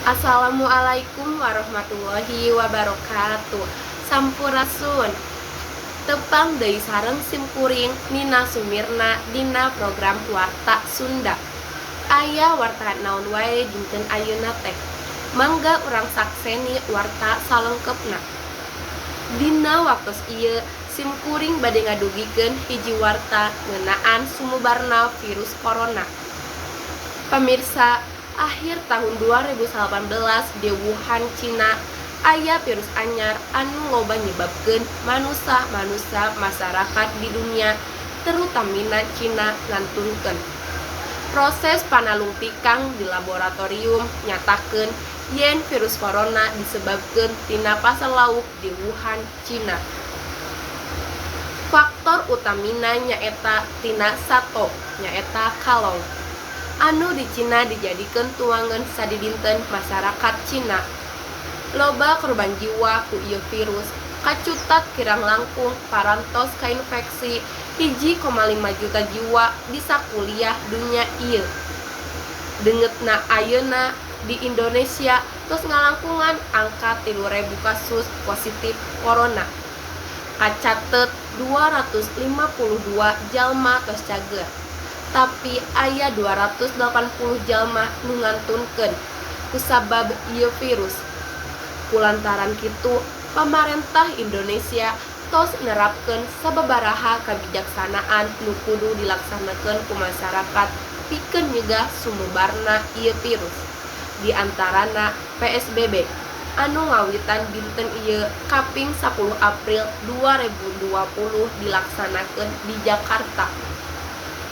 Assalamualaikum warahmatullahi wabarakatuh. Sampurasun. Tepang deui sareng simkuring Nina Sumirna dina program Warta Sunda. Aya warta naon wae dinten ayeuna teh? Mangga urang sakseni warta salengkepna. Dina waktos ieu simkuring bade ngadugikeun hiji warta ngeunaan sumebarna virus corona. Pamirsa, akhir tahun 2018 di Wuhan, Cina, aya virus anyar anu loba nyebabkeun manusa-manusa masyarakat di dunia, terutamina Cina, ngantunkeun. Proses panalungtikan di laboratorium nyatakeun yen virus corona disebabkeun tina pasar lauk di Wuhan, Cina. Faktor utamina nyaeta tina sato, nyaeta kalong, anu di Cina dijadikeun tuangan sadidinten masyarakat Cina. Loba korban jiwa ku ieu virus, kacutat kirang langkung parantos kainfeksi 1,5 juta jiwa di sakuliah dunya ieu. Dangetna ayeuna di Indonesia tos ngalangkungan angka 3.000 kasus positif corona. Kacatet 252 jalma tos cager, tapi aya 280 jalma nu ngantunkeun kusabab ieu virus. Kulantaran kitu, pamarentah Indonesia tos nerapkeun sababaraha kabijaksanaan nu kudu dilaksanakeun ku masyarakat pikeun nyegah sumebarna ieu virus. Di antarana PSBB anu ngawitan dinten ieu kaping 10 April 2020 dilaksanakeun di Jakarta.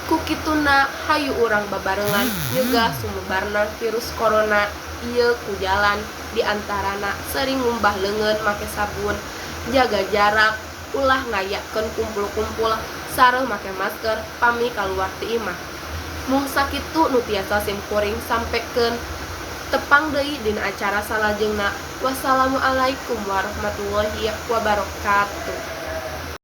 Ku kituna, hayu urang babarengan nyegah sumebarna virus corona ieu ku jalan diantarana sering ngumbah leungeun make sabun, jaga jarak, ulah ngayakeun kumpul-kumpul, sareng make masker pami kaluar ti imah. Mung sakitu nu tiasa simkuring sampekeun. Tepang deui dina acara salajengna. Wassalamualaikum warahmatullahi wabarakatuh.